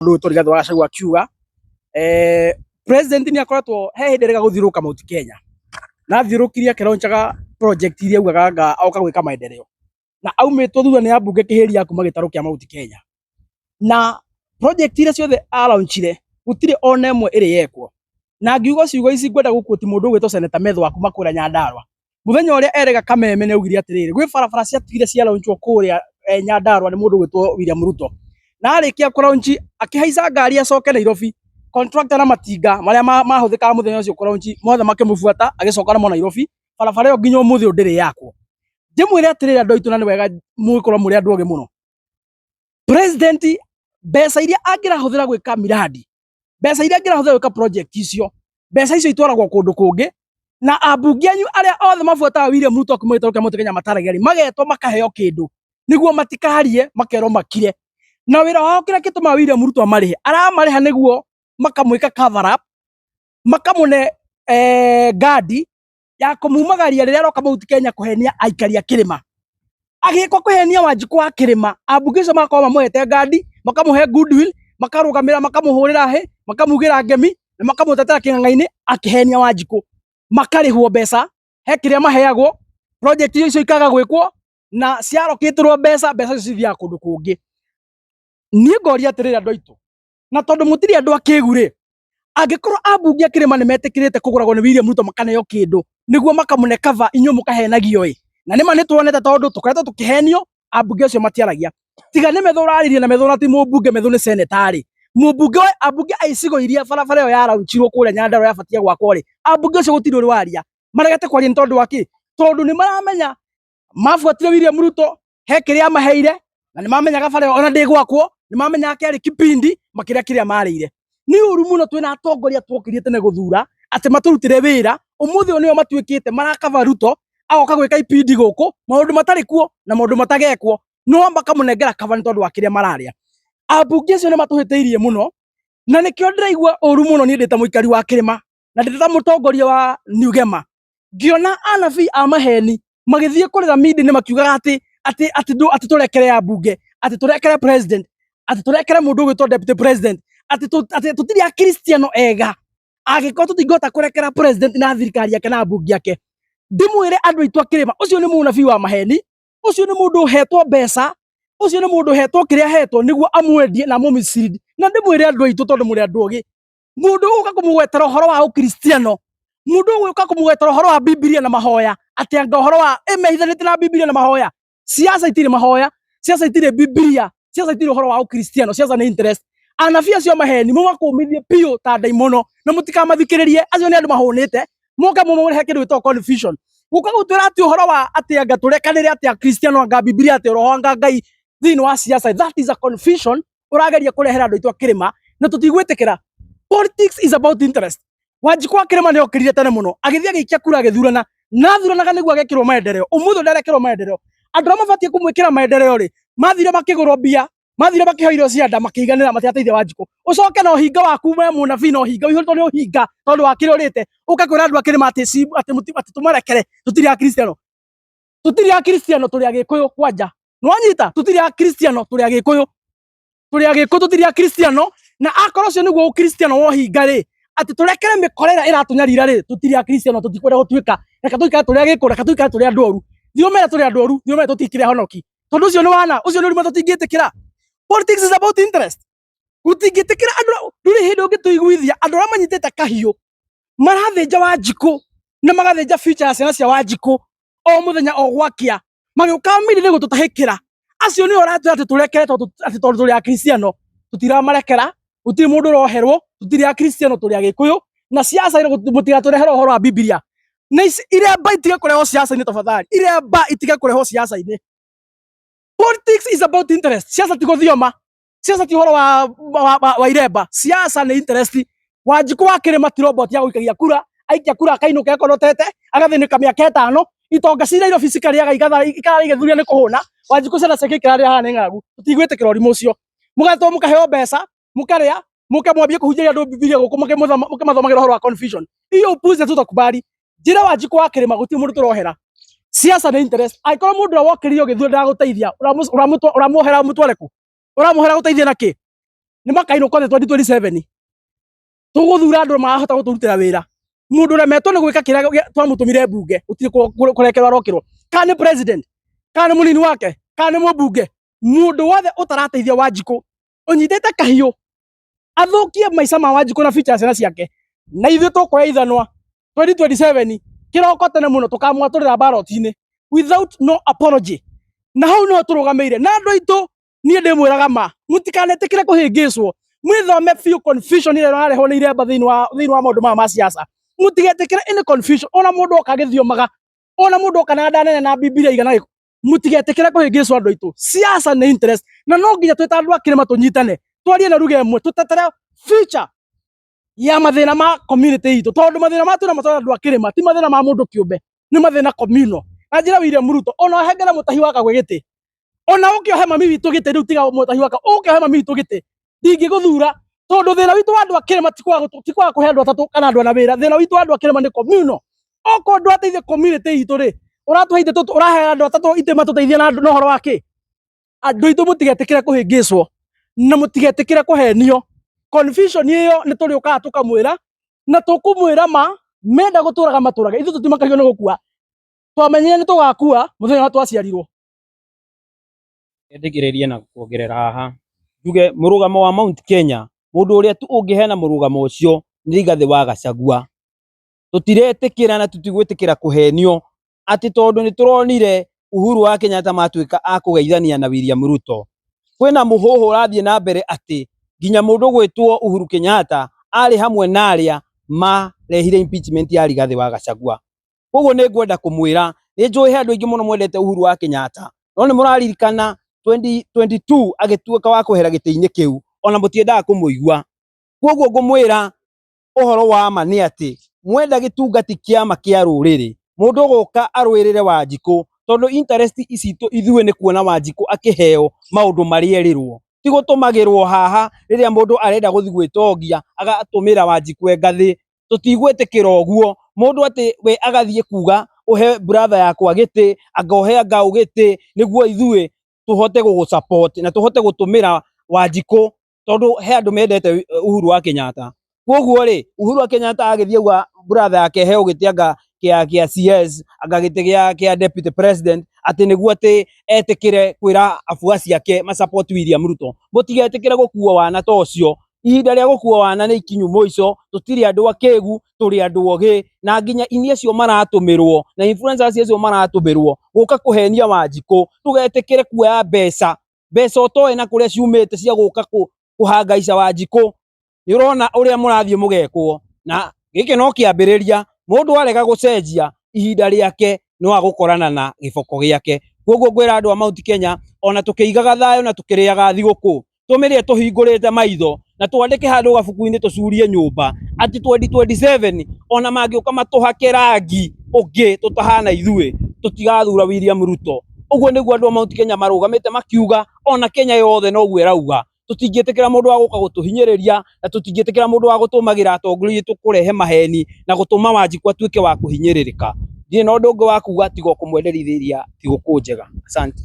Mũndũ ũgwĩtwo Rigathĩ wa Gachagua akiuga president nĩ akoretwo he hĩndĩ erĩga gũthiũrũrũka Mount Kenya na athiũrũrũkirie akĩlaunchaga project iria augaga anga oka gwĩka maendeleo, na aumĩtwo thutha nĩ ambunge kĩhĩria kuma gĩtarũ kĩa Mount Kenya, na project iria ciothe alaunchire gũtirĩ ona ĩmwe ĩrĩ yekwo. Na ngiuga ciugo ici ngwenda gũquote mũndũ ũgwĩtwo Senator Methu wa kuma kũrĩa Nyandarua. Mũthenya ũrĩa erĩga Kameme nĩ augire atĩrĩrĩ, gwĩ barabara ciatigire cialaunchwo kũrĩa Nyandarua nĩ mũndũ ũgwĩtwo William Ruto, na arĩkia kũlaunch akĩhaica ngari acoke Nairobi, contractor na matinga marĩa mahũthĩkaga mũthenya ũcio kũlaunch mothe makĩmũbuata, agĩcoka namo Nairobi. Barabara ĩyo nginya ũmũthĩ ũyũ ndĩrĩ yakwo. Ndĩmwĩre atĩrĩrĩ, andũ aitũ, na nĩ wega mũgĩkorwo mũrĩ andũ ogĩ mũno, president mbeca iria angĩrahũthĩra gwĩka miradi, mbeca iria angĩrahũthĩra gwĩka project icio, mbeca icio itwaragwo kũndũ kũngĩ, na ambunge anyu arĩa othe mabuataga William Ruto kuma gĩtarũ kĩa Mount Kenya mataragia rĩ, magetwo makaheo kĩndũ nĩguo matikarie, makerwo makire. Na wĩra wao, kĩrĩa gĩtũmaga William Ruto amarĩhe, aramarĩha nĩguo makamwĩka cover up, makamũne ngandi ya kũmumagaria rĩrĩa aroka Mount Kenya kũhenia aikari a kĩrĩma. Agĩkwa kũhenia Wanjikũ wa kĩrĩma, ambunge acio magakorwo mamũhete ngandi, makamũhe goodwill, makarũgamĩra, makamũhũrĩra hĩ, makamugĩra ngemi na makamũtetera kĩng'ang'a-inĩ akĩhenia Wanjikũ. Makarĩhwo mbeca, he kĩrĩa maheagwo, project icio ikaga gwĩkwo na ciarokĩtĩrwo mbeca, mbeca icio cithiaga kũndũ kũngĩ. Niĩ ngoria atĩrĩrĩ, andũ aitũ, na tondũ mũtirĩ andũ akĩgu rĩ, angĩkorwo ambunge a kĩrĩma nĩ metĩkĩrĩte kũgũragwo nĩ William Ruto makaneo kĩndũ nĩguo makamũne cover, inyuĩ mũkahenagio ĩ, na nĩma nĩ tuonete tondũ tũkoretwo tũkĩhenio, ambunge acio matiaragia. Tiga nĩ Methu ũraririe, na Methu na ti mũmbunge, Methu nĩ senator rĩ, mũmbunge ambunge a icigo iria barabara ĩyo yaraunchirwo kũrĩa Nyandarua yabatie gwakwo rĩ, ambunge acio gũtirĩ ũrĩ waria. Maregete kwaria nĩ tondũ wa kĩ? Tondũ nĩ maramenya mabuatire William Ruto he kĩrĩa amaheire, na nĩ mamenyaga bara ĩyo ona ndĩgwakwo, nĩ mamenyaga kĩarĩ kipindi makĩrĩa kĩrĩa marĩire. Nĩ ũru mũno twĩna atongoria twokĩrie tene gũthura atĩ matũrutĩre wĩra, ũmũthĩ ũyũ nĩo matuĩkĩte marakaba Ruto agoka gwĩka ipindi gũkũ, maũndũ matarĩ kuo na maũndũ matagekwo, no makamũnengera kaba nĩ tondũ wa kĩrĩa mararĩa. Ambunge acio nĩ matũhĩtĩirie mũno, na nĩkĩo ndĩraigua ũru mũno niĩ ndĩ ta mũikari wa kĩrĩma na ndĩ ta mũtongoria wa New Gema, ngĩona anabii a maheni magĩthiĩ kũrĩra media makiugaga atĩ tũrekere ambunge, atĩ tũrekere president, atĩ tũrekere mũndũ ũgwĩtwo deputy president, atĩ tũtirĩ akristiano ega angĩkorwo tũtingĩhota kũrekera president na thirikari yake na ambunge ake. Ndĩmwĩre andũ aitũ a kĩrĩma, ũcio nĩ mũnabii wa maheni, ũcio nĩ mũndũ ũhetwo mbeca, ũcio nĩ mũndũ ũhetwo kĩrĩa ahetwo nĩguo amwendie na amũmislead. Na ndĩmwĩre andũ aitũ, tondũ mũrĩ andũ ogĩ, mũndũ ũgũka kũmũgwetera ũhoro wa ũkristiano, mũndũ ũgũka kũmũgwetera ũhoro wa Bibilia na mahoya, atĩ anga ũhoro wa ĩmehithanĩtie na Bibilia na mahoya. Siasa itirĩ mahoya, siasa itirĩ Bibilia, siasa itirĩ ũhoro wa ũkristiano, siasa nĩ interest. Anabii acio a maheni mũmakũmithie biũ ta ndaimono na mũtikamathikĩrĩrie. Acio nĩ andũ mahũnĩte, moke mũmũrehe kĩndũ gĩtagwo confusion, gũka gũtwĩra atĩ ũhoro wa atĩ anga tũrekanĩre, atĩ akristiano, anga Bibilia, atĩ roho, anga Ngai thĩinĩ wa siasa. That is a confusion ũrageria kũrehera andũ aitũ a kĩrĩma, na tũtigwĩtĩkĩra. Politics is about interest. Wanjikũ wa kĩrĩma nĩ okĩrire tene mũno, agĩthiĩ agĩikia kura, agĩthurana, na athuranaga nĩguo agekĩrwo maendeleo. Ũmũthĩ ndarekĩrwo maendeleo. Andũ arĩa mabatiĩ kũmwĩkĩra maendeleo rĩ, mathire makĩgũrwo mbia, mathire makĩheo irio cia nda, makĩiganĩra, matiateithia Wanjikũ. Ũcoke na ũhinga waku we mũnabii, na ũhinga ũihũrĩtwo nĩ ũhinga tondũ wa kĩrĩa ũrĩte, ũke kwĩra andũ a kĩrĩma atĩ atĩ tũmarekere. Tũtirĩ akristiano, tũtirĩ akristiano, tũrĩ agĩkũyũ kwanja. Nĩwanyita? Tũtirĩ akristiano, tũrĩ agĩkũyũ, tũrĩ agĩkũyũ, tũtirĩ akristiano. Na akorwo ũcio nĩguo ũkristiano wa ũhinga rĩ, atĩ tũrekere mĩkora ĩrĩa ĩratũnyarira rĩ, tũtirĩ akristiano, tũtikwenda gũtuĩka. Reke tũikare tũrĩ agĩkũyũ, reke tũikare tũrĩ andũ oru. Thiĩ ũmere tũrĩ andũ oru, thiĩ ũmere tũtikĩrĩ ahonoki, tondũ ũcio nĩ wana, ũcio nĩ ũrimũ tũtingĩtĩkĩra. Politics is about interest. Gũtingĩtĩkĩra andũ, ndũrĩ hĩndĩ ũngĩtũiguithia andũ arĩa manyitĩte kahiũ marathĩnja Wanjikũ na magathĩnja future ya ciana cia Wanjikũ o mũthenya o gwakĩa, magĩũka miri nĩ gũtũtahĩkĩra. Acio nĩo ũratwĩra atĩ tũrekere atĩ tondũ tũrĩ akristiano. Tũtiramarekera, gũtirĩ mũndũ ũroherwo. Tũtirĩ akristiano, tũrĩ agĩkũyũ. Na siasa mũtigatũrehere ũhoro wa Bibilia na ici iremba itige kũrehwo siasa-inĩ, tafadhali. Iremba itige kũrehwo siasa-inĩ. Politics is about interest. Siasa ti gũthioma, siasa ti ũhoro wa iremba, siasa nĩ interest. Wanjikũ wa kĩrĩma ti robot ya gũikagia kura, aikia kura akainũka ekorotete, agathĩnĩka mĩaka 5, itonga ci Nairobi cikarĩaga ikarara igĩthuria nĩ kũhũna. Wanjikũ ciana ciake ikĩrarĩa haha nĩ ng'aragu. Tũtigwĩtĩkĩra ũrimũ ũcio. Mũgatwo mũkaheo mbeca, mũkarĩa, mũke mwambie kũhunjĩria andũ Bibilia gũkũ, mũkĩmathomagĩra ũhoro wa confusion. Hiyo upuzi hatutakubali. Njĩra Wanjikũ wa kĩrĩma, gũtirĩ mũndũ tũrohera. Siasa nĩ interest. Angĩkorwo mũndũ ũrĩa wokĩrire ũgĩthura ndagũteithia, ũramuohera ũmũtware kũ? Ũramuohera gũteithia na kĩ? Nĩ makainũka othe 2027. Tũgũthura andũ marahota gũtũrutĩra wĩra. Mũndũ ũremetwo nĩ gwĩka kĩrĩa twamũtũmire mbunge, gũtirĩ kũrekerwo arokĩrwo. Kana nĩ president, kana nĩ mũnini wake, kana nĩ mũmbunge, mũndũ wothe ũtarateithia Wanjikũ, ũnyitĩte kahiũ, athũkie maica ma Wanjikũ na future ya ciana ciake, na ithuĩ tũkuoya ithanwa 2027 kĩroko tene mũno tũkamwatũrĩra ballot-inĩ without no apology. Na hau niho tũrũgamĩire na andũ aitũ. Niĩ ndĩmwĩraga ma, mũtikanetĩkĩre kũhĩngĩcwo, mwĩthome biũ confusion ĩrĩa ĩrarehwo nĩ iremba thĩinĩ wa maũndũ maya ma siasa. Mũtigetĩkĩre any confusion, ona mũndũ oka agĩthiomaga, ona mũndũ oka na nda nene na Bibilia igana gĩko, mũtigetĩkĩre kũhĩngĩcwo. Andũ aitũ, siasa nĩ interest, na no nginya twĩ ta andũ a kĩrĩma tũnyitane, twarie na ruga ĩmwe, tũtetere future ya mathĩna ma community itũ, tondũ mathĩna ma twĩna matwara andũ a kĩrĩma ti mathĩna ma mũndũ kĩũmbe, nĩ mathĩna communal. Na njĩra William Ruto, ona ũhengere mũtahi wa Kagwe gĩtĩ, ona ũkĩohe mami witũ gĩtĩ rĩu, tiga mũtahi wa Kagwe, ũkĩohe mami witũ gĩtĩ, ndingĩgũthura, tondũ thĩna witũ wa andũ a kĩrĩma ti kwaga kũhe andũ atatũ kana andũ ana wĩra. Thĩna witũ wa andũ a kĩrĩma nĩ communal. Okorwo ndũrateithia community itũ rĩ, ũratũhe itĩ tũtũ, ũrahe andũ atatũ itĩ matũteithie na ũhoro wa kĩ? Andũ aitũ, mũtigetĩkĩre kũhĩngĩcwo na mũtigetĩkĩre kũhenio. Confusion ĩyo nĩ tũrĩũkaga tũkamwĩra na tũkũmwĩra ma menda gũtũraga matũraga. Ithuĩ tũtimakagio nĩ gũkua, twamenyire nĩ tũgakua mũthenya ũrĩa twaciarirwo. Ndĩkĩrĩrie na kuongerera haha njuge mũrũgamo wa Mount Kenya, mũndũ ũrĩa tu ũngĩheana mũrũgamo ũcio nĩ Rigathĩ wa Gachagua. Tũtiretĩkĩra na tũtigwĩtĩkĩra kũhenio atĩ tondũ nĩ tũronire Uhuru wa Kenyatta matuĩka a kũgeithania na William Ruto. Kwĩna mũhũhũ ũrathiĩ na mbere atĩ nginya mũndũ gwĩtwo Uhuru Kenyatta arĩ hamwe na arĩa marehire impeachment ya Rigathĩ wa Gachagua. Koguo nĩ ngwenda kũmwĩra, nĩ njũĩ he andũ aingĩ mũno mwendete Uhuru wa Kenyatta, no nĩ mũraririkana 2022 agĩtuĩka wa kwehera gĩtĩ-inĩ kĩu, ona mũtiendaga kũmũigua. Koguo ngũmwĩra ũhoro wa ma nĩ atĩ mwenda gĩtungati kĩama kĩa rũrĩrĩ, mũndũ ũgũka arũĩrĩre Wanjikũ, tondũ interest citũ ithuĩ nĩ kuona Wanjikũ akĩheo maũndũ marĩa erĩrwo, ti gũtũmagĩrwo haha rĩrĩa mũndũ arenda gũthiĩ gwĩtongia agatũmĩra Wanjikũ e ngathĩ. Tũtigwĩtĩkĩra ũguo mũndũ atĩ we agathiĩ kuga ũhe brother yakwa gĩtĩ, anga ũhe anga ũ gĩtĩ, nĩguo ithuĩ tũhote gũgũ support na tũhote gũtũmĩra Wanjikũ, tondũ he andũ mendete Uhuru wa Kenyatta. Koguo rĩ, Uhuru wa Kenyatta agĩthiĩ auga brother yake heo gĩtĩ anga kĩa CS, anga gĩtĩ gĩa deputy president, atĩ nĩguo atĩ etĩkĩre kwĩra afuasi ake ma support William Ruto. Mũtigetĩkĩre gũkuo wana ta ũcio. Ihinda rĩa gũkuo wana nĩ ikinyu mũico. Tũtirĩ andũ akĩgu, tũrĩ andũ ogĩ, na nginya ini acio maratũmĩrwo na influencers acio maratũmĩrwo gũka kũhenia Wanjikũ, ndũgetĩkĩre kuoya mbeca, mbeca ũtoĩ na kũrĩa ciumĩte cia gũka kũhangaica Wanjikũ. Nĩ ũrona ũrĩa mũrathiĩ mũgekwo, na gĩkĩ no kĩambĩrĩria. Mũndũ arega gũcenjia, ihinda rĩake no agũkorana na gĩboko gĩake. Koguo ngwĩra andũ a Mount Kenya, ona tũkĩigaga thayũ na tũkĩrĩaga thigũkũ, tũmĩrĩe tũhingũrĩte maitho na twandĩke handũ gabuku-inĩ, tũcurie nyũmba atĩ 2027 ona mangĩũka matũhake rangi ũngĩ tũtahana, ithuĩ tũtigathura William Ruto. Ũguo nĩguo andũ a Mount Kenya marũgamĩte makiuga, ona Kenya yothe noguo ĩrauga. Tũtingĩtĩkĩra mũndũ wa gũka gũtũhinyĩrĩria, na tũtingĩtĩkĩra mũndũ wa gũtũmagĩra atongoria aitũ kũrehe maheni na gũtũma Wanjikũ atuĩke wa kũhinyĩrĩrĩka. Ndirĩ na ũndũ ũngĩ wa kuga tiga o kũmwenderithĩria thigũkũ njega. Asante.